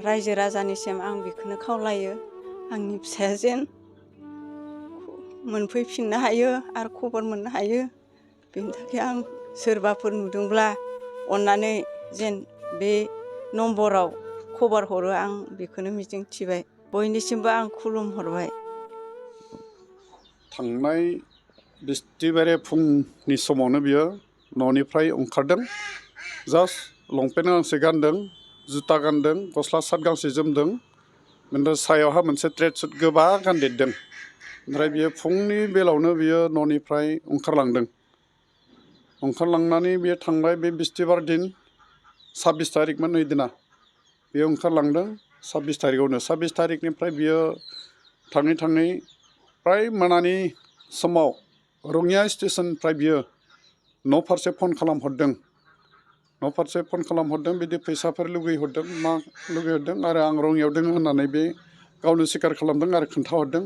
रायजो राजानिसिम आं बेखौनो खावलायो आंनि फिसाया जेन मोनफैफिननो हायो आरो खबर मोननो हायो बेनि थाखाय आं सोरबाफोर नुदोंब्ला अन्नानै जेन बे नम्बराव खबर हरो आं बेखौनो मिजिं थिबाय बयनिसिमबो आं खुलुमहरबाय थांनाय बिस्थिबारे फुंनि समावनो बियो न'निफ्राय ओंखारदों जास्ट लंपेन्ट गांसे गानदों जुता गानदों गस्ला सार्ट गांसे जोमदों ओमफ्राय सायावहा मोनसे ट्रेक सुट गोबा गानदेरदों ओमफ्राय बियो फुंनि बेलावनो बियो न'निफ्राय ओंखारलांनानै बियो थांबाय बे बिस्थिबार दिन 26 तारिखमोन नै दिना बियो ओंखारलांदों 26 तारिखआवनो 26 तारिखनिफ्राय बियो थाङै थाङै प्राय मोनानि समाव रङिया स्टेसननिफ्राय बियो न' फारसे फन खालामहरदों बिदि फैसाफोर लुगैहरदों मा लुगैहरदों आरो आं रङियायाव दङ होननानै बे गावनो स्वीकार खालामदों आरो खोन्थाहरदों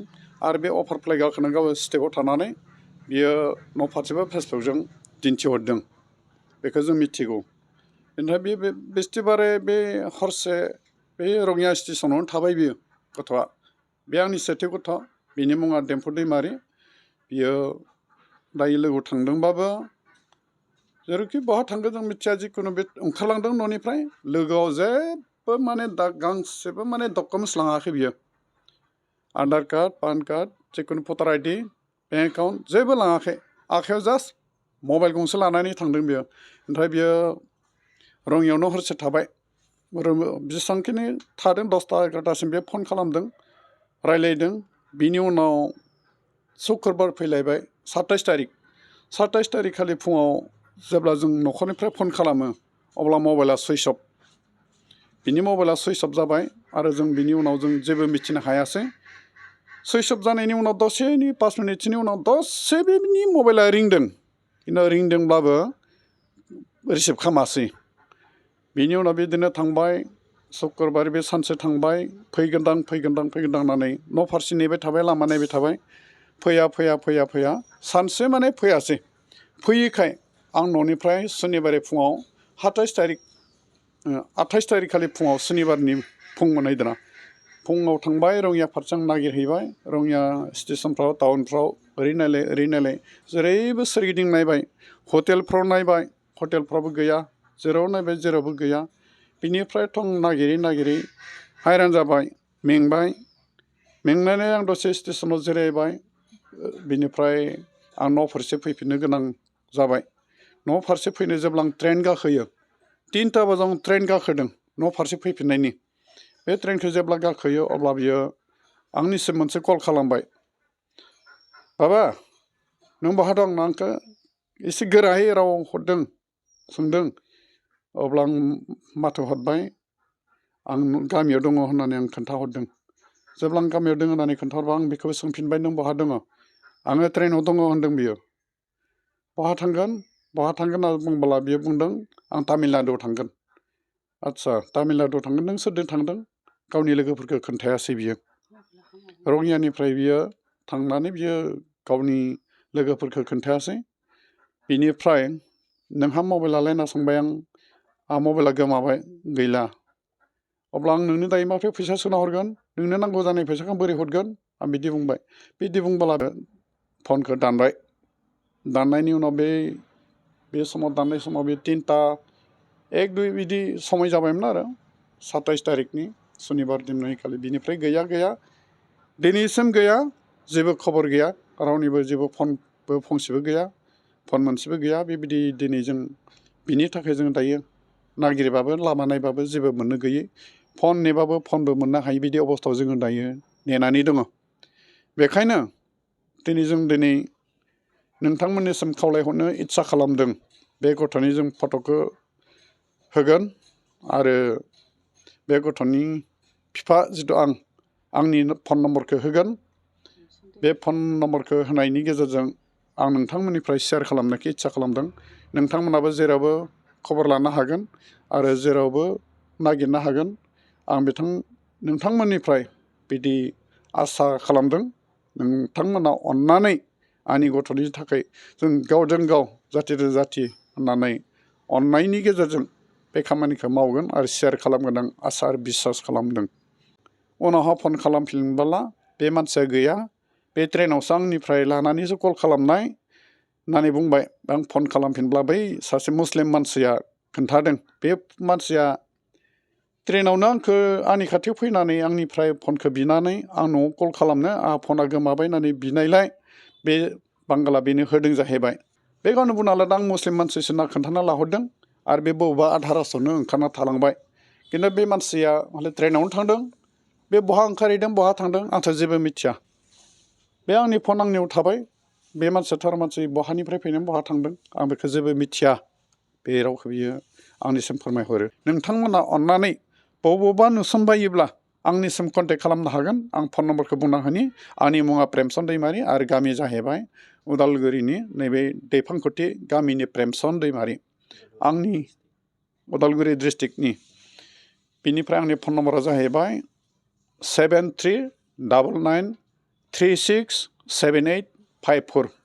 आरो बे अफार फ्लाइगाखौनो गाव स्टेपआव थानानै बियो न' फारसेबो फेसबुकजों दिन्थिहरदों बेखौ जों मिथिगौ ओमफ्राय बे बिस्थिबारे बे हरसे बे रङिया स्टेसनावनो थाबाय बियो गथ'आ बे आंनि सेथि गथ' बिनि मुङा देम्फु दैमारि बियो दायो लोगोआव थांदोंबाबो जेरैखि बहा थांगोन जों मिथिया जिखुनु बे ओंखारलांदों न'निफ्राय लोगोआव जेबो माने गांसेबो माने डकुमेन्टस लाङाखै बियो आधार कार्ड पान कार्ड जिखुनु भटार आइडि बेंक एकाउन्ट जेबो लाङाखै आखायाव जास्ट मबाइल गंसे लानानै थांदों बियो ओमफ्राय बियो रङियायावनो हरसे थाबाय जेसेबांखिनि थादों 10टा 11टासिम बे फन खालामदों रायलायदों बिनि उनाव शुक्रबार फैलायबाय 27 तारिख खालि फुङाव जेब्ला जों न'खरनिफ्राय फन खालामो अब्ला मबाइला सुइच अफ बिनि मबाइला सुइच अफ जाबाय आरो जों बिनि उनाव जों जेबो मिथिनो हायासै सुइच अफ जानायनि उनाव दसेनि 5 मिनिटसोनि उनाव दसे बिनि मबाइला रिंदों खिन्थु रिंदोंब्लाबो रिसिभ खालामासै बिनि उनाव बिदिनो थांबाय शुक्रबार बे सानसे थांबाय फैगोनदां होननानै न' फारसे नेबाय थाबाय लामा नायबाय थाबाय फैया सानसे माने फैयासै फैयैखाय आं न'निफ्राय सुनिबारे फुङाव 28 तारिख खालि फुङाव सुनिबारनि फुं मोनहैदों फुङाव थांबाय रङिया फारसे आं नागिरहैबाय रङिया स्टेसनफ्राव टाउनफ्राव ओरै नायलाय जेरैबो सोरगिदिं नायबाय हटेलफ्राव नायबाय हटेलफ्रावबो गैया जेराव नायबाय जेरावबो गैया बिनिफ्रायथ' आं नागिरै हैरान जाबाय मेंनानै आं दसे स्टेसनाव जिरायबाय बिनिफ्राय आं न' फारसे फैफिननो गोनां जाबाय न' फारसे फैनो जेब्ला आं ट्रेन गाखोयो 3टा बाजियाव आं ट्रेन गाखोदों न' फारसे फैफिननायनि बे ट्रेनखौ जेब्ला गाखोयो अब्ला बियो आंनिसिम मोनसे कल खालामबाय बाबा नों बहा दं आंखौ एसे गोरायै राव हरदों सोंदों अब्ला आं माथो हरबाय आं गामियाव दङ होननानै आं खोन्थाहरदों जेब्ला आं गामियाव दङ होननानै खोन्थाहरबा आं बेखौ सोंफिनबाय नों बहा दङ आङो ट्रेनाव दङ होनदों बियो बहा थांगोन होनना बुंबोला बियो बुंदों आं तामिलनाडुआव थांगोन आदसा तामिलनाडुआव थांगोन नों सोरजों थांदों गावनि लोगोफोरखौ खोन्थायासै बियो रङियानिफ्राय बियो थांनानै बियो गावनि लोगोफोरखौ खोन्थायासै बिनिफ्राय नोंहा मबाइलालाय होनना सोंबाय आं मबाइला गोमाबाय गैला अब्ला आं नोंनो दायो माबोरै फैसा सोना हरगोन नोंनो नांगौ जानाय फैसाखौ आं बोरै हरगोन आं बिदि बुंबाय बिदि बुंबोला फनखौ दाननायनि उनाव बे समाव दाननाय समाव बे 3टा 1-2 बिदि समय जाबायमोन आरो 27 तारिखनि सुनिबार दिन खालि बिनिफ्राय गैया दिनैसिम गैया जेबो खबर गैया रावनिबो जेबो फनबो फंसेबो गैया फन मोनसेबो गैया बेबायदि दिनै जों बिनि थाखाय जों दायो नागिरबाबो लामा नायबाबो जेबो मोननो गैयै फन नेबाबो फनबो मोननो हायि बिदि अबस्थायाव जोङो दायो नेनानै दङ बेखायनो दिनै नोंथांमोननिसिम खावलायहरनो इस्सा खालामदों बे गथ'नि जों फट'खौ होगोन आरो बे गथ'नि बिफा जिथु आंनि फन नम्बरखौ होगोन बे फन नम्बरखौ होनायनि गेजेरजों आं नोंथांमोननिफ्राय शेयार खालामनायखौ इस्सा खालामदों नोंथांमोनाबो जेरावबो खबर लानो हागोन आरो जेरावबो नागिरनो हागोन आं नोंथांमोननिफ्राय बिदि आसा खालामदों नोंथांमोना अननानै आंनि गथ'नि थाखाय जों गावजों गाव जाथि होननानै अननायनि गेजेरजों बे खामानिखौ मावगोन आरो शेयार खालामगोन आं आसा आरो बिसास खालामदों उनावहा फन खालामफिनबोला बे मानसिया गैया बे ट्रेनावसो आंनिफ्राय लानानैसो कल खालामनाय होननानै बुंबाय आं फन खालामफिनब्ला बै सासे मुस्लिम मानसिया खोन्थादों बे मानसिया ट्रेनावनो आंखौ आंनि खाथियाव फैनानै आंनिफ्राय फनखौ बिनानै आं न'आव कल खालामनो आंहा फना गोमाबाय होननानै बिनायलाय बे बांगाला बेनो होदों जाहैबाय बे गावनो बुंना लादों आं मुस्लिम मानसिसो होनना खोन्थाना लाहरदों आरो बे बबेबा आधा रास्तायावनो ओंखारना थालांबाय खिन्थु बे मानसिया हले ट्रेनावनो थांदों बे बहा ओंखारहैदों बहा थांदों आंथ' जेबो मिथिया बे आंनि फन आंनियाव थाबाय बे मानसिया थार मानसि बहानिफ्राय फैनानै बहा थांदों आं बेखौ जेबो मिथिया बे रावखौ बियो आंनिसिम फोरमायहरो नोंथांमोना अननानै बबावबा नुसनबायोब्ला आंनिसिम कन्टेक्ट खालामनो हागोन आं फन नम्बरखौ बुंना होनि आंनि मुङा प्रेमचन्द दैमारि आरो गामि जाहैबाय उदालगुरिनि नैबे दैफांखुथि गामिनि प्रेमचन्द दैमारि आंनि उदालगुरि डिस्ट्रिक्टनि बिनिफ्राय आंनि फन नम्बरा जाहैबाय 7399367854